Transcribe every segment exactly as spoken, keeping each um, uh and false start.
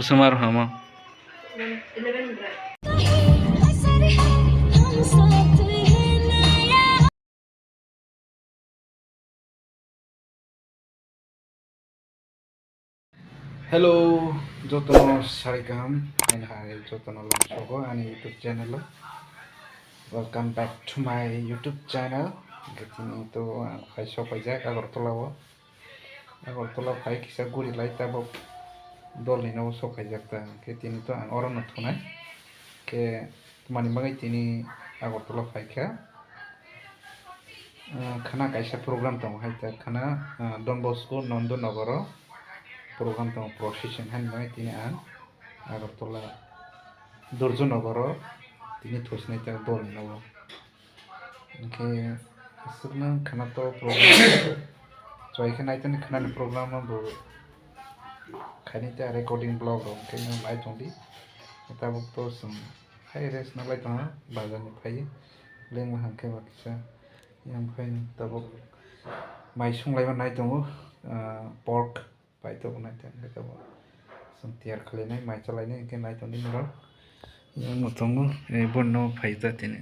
Sumar hamo. Hello, jotono sari kaham, ani hai jotono longsogo ani YouTube channel o. Welcome back to my YouTube channel. Hwnkhe tini to ang phai sok paijak Agartala o. Agartala phai kisa guri lai tabok dol ni nogo sok paijak ta. Hwnkhe tini to ang oro no thunai. Khe mani bagwi tini Agartala phai kha. Ah, khana kaisa program tongo hai ta khana, ah, Don Bosco Nondonagar o program tongo procession hai bai tini ang Agartala Durjo Nagar o tini thosnai ta dol ni nogo. Hwnkhe aswkno khana to program chwai khe naitani khana ni program o bo khainai ta recording vlog rok hwnkhe nai tongdi tabuk to chwng. Hai rest nalai tongo, bazar ni phai lengma hwnkhe ba kisa yang phai tabuk mai sung laiba nai tongo, ah, pork pai tongo nai tongkhe tabuk chwng tiyar khlainai mai chalainai hwnkhe nai tongdi norok yang bo tongo, eh, bono phai ta tini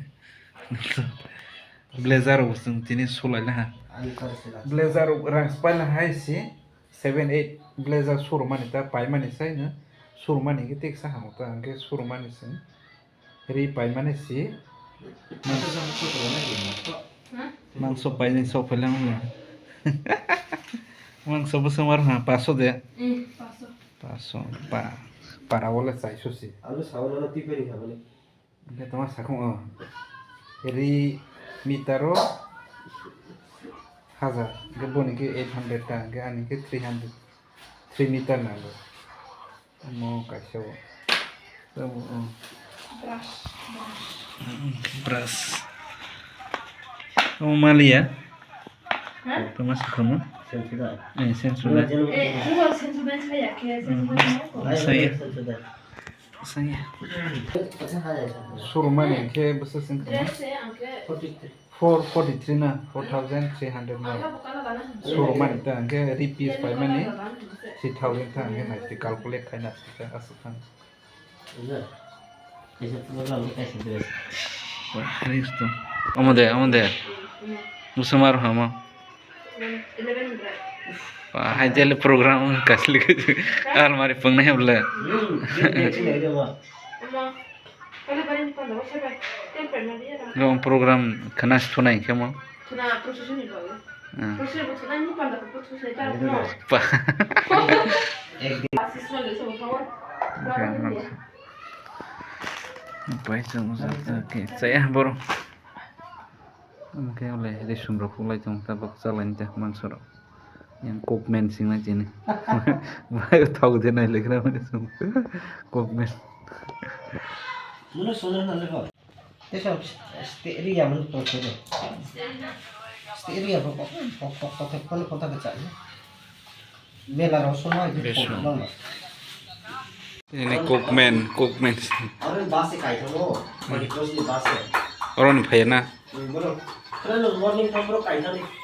blazer rok chwng tini sulai laha blazer rok rang pai laha hai si. Seven eight blazer showroom ani ta paimani sai no showroom ani ke teksa hamo ta hwnkhe showroom ani sing ri paimani si. Mangso paini sok phailangno mangso bwswng mar ha paso de. Paso pa para wala chaiso si. Hwnkhe tongma sakung o ri meter o hajar, hwnkhe boni khe eight hundred ta, hwnkhe ani khe three hundred, three meter nango. Omo kaisa o. Tamo o. Brush, brush. Brush. Omo maliya. Ha? Tongma sakung o. Sensodyne. Eh, Sensodyne. Eh, Sensodyne saya khe, Sensodyne. Saya. Saya. Showroom ani khe bwswk sing kha? Four forty three na, four thousand three hundred na. Showroom ani ta hwnkhe repiece paimani three thousand ta hwnkhe nai twi calculate khaina aswk kha. Wah, rings to. Omo de, omo de. Musumar hamo. Wah, hai tele program kasli almari pangnai bole. Gong program khana sunai khe mo. Khana procession ni bagwi. Hmm. Procession bo khana ni panda ko procession ta no. Pa. Pai chwng jata khe chaya borok. Omo khe wle risum rok huklai tongo tabok chalaini ta mangso rok. Yang kokmen singna chini. Bai thok de nai lekra mani sung. Kokmen. Mano sono na lego. Tesa stay area mano to chede. Stay area ko ko ko ko ko ko ko ta cha. Mela rok sono ai ko. Ini kokmen, kokmen. Aro bus e kai thango. Mani cross ni bus e. Oro ni phai na.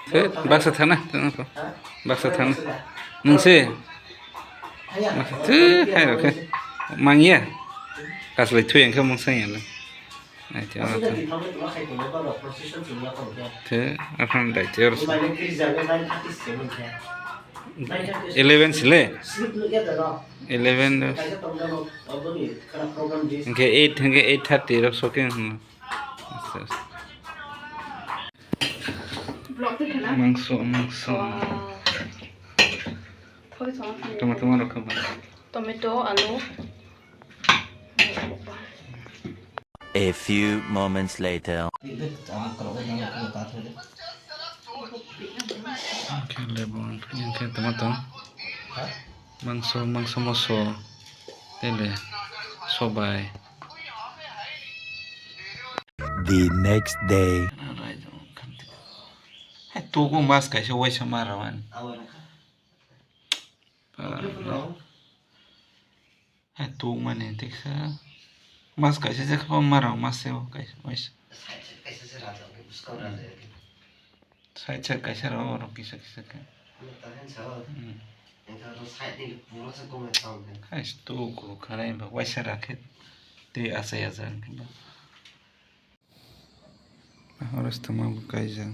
Thwk, baksa thana, baksa thana. Nwng se? Baksa thwk, hai rok khe. Mangya. Kaslai thwi ang khe mungsa ya le. Ai, thwi ang khe. Thwk, aphano dai thwi oro. Eleven sile? Eleven do. Hingke eight, hingke eight thirty rok soke. Aste, aste. Mangso, mangso. Toma, toma, rokha ba. Tomato, alu. A few moments later. Khe lebon, khe tomato. Mangso, mangso moso. Tele, sobai. The next day. Hai tugo mas kaisa waisa mara wani. Hai tuk mani tiksa. Mas kaisa jakha mara mas se kaisa waisa. Side side kaisa ro ro kisa kisa khe. Hmm. Hai sto kuru khanai ba waisa rakhe tei asai aja. Horas tama bo kaijak.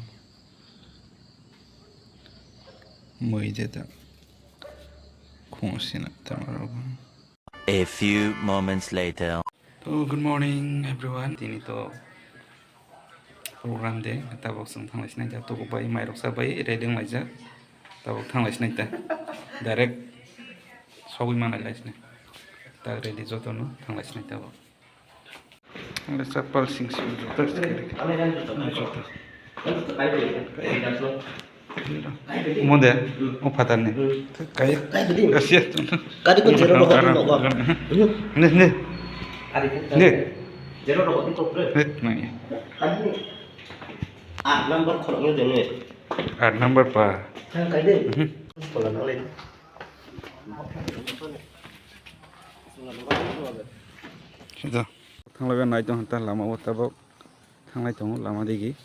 Mui de da. Khung sina tama rogo. A few moments later. To, good morning everyone. Tini to program de, tabok chwng thanglai sinai ta, tuku bai, mairok sa bai, ready wng laijak. Tabok thanglai sinai ta. Direct sogwi manai lai sinai. Ta ready joto no thanglai sinai tabok. Ang le chapal sing sing joto. Joto. Mo de, o phatar ni. Kai. Kadi ko jero rogo ni nogo. Ne, ne. Ne. Jero rogo ni topre. Ne, nai. Kadi. Aat number khorok ni de ne. Aat number pa. Kai de. Pola na le. Sida. Thanglaga nai tong ta lama o tabok. Thanglai tongo lama digi.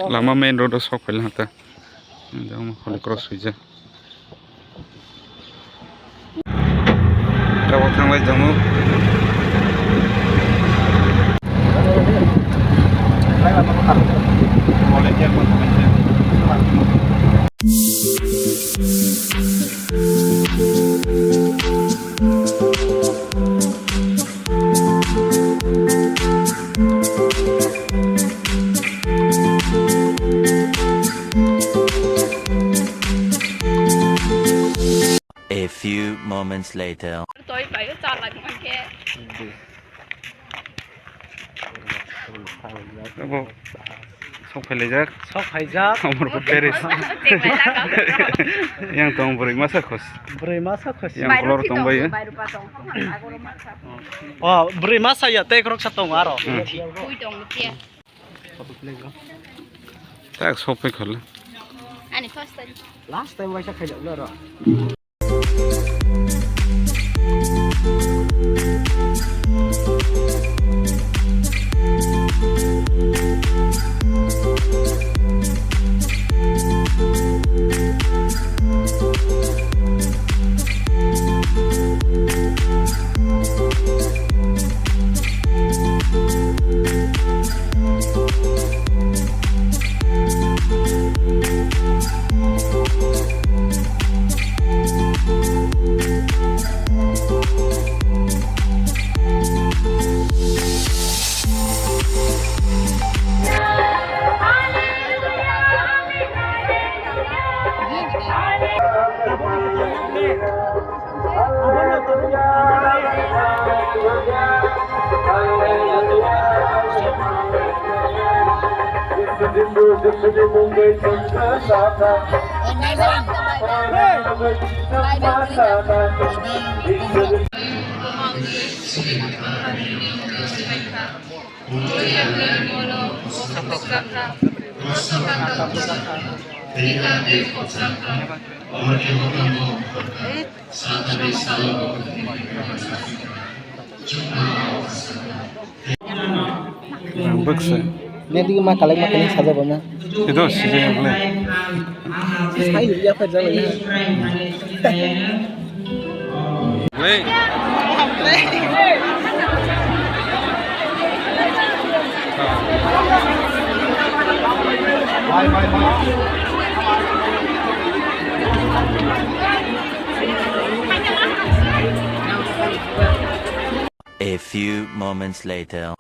Lama main road o sok phaila hata. Jang Holy Cross swijak. Tabok thanglai tongo. A few moments later. Toi payo chalak mankhe. Abo sok phailaijak. Sok phaijak. Amor ko Paris. Yang tong bwrwi masa khos. Bwrwi masa khos. Yang kolor tong bai. Oh, bwrwi masa ya tei khorok sa tong aro. Hmm. Tui tong tia. Tak sok phai khala. Ani first time. Last time waisa khaijak na ro. Bwksa. Nedi ma kalai ma kini saja bana. Itu sih yang boleh. Sai ya pa jalo ya. Boleh. A few moments later.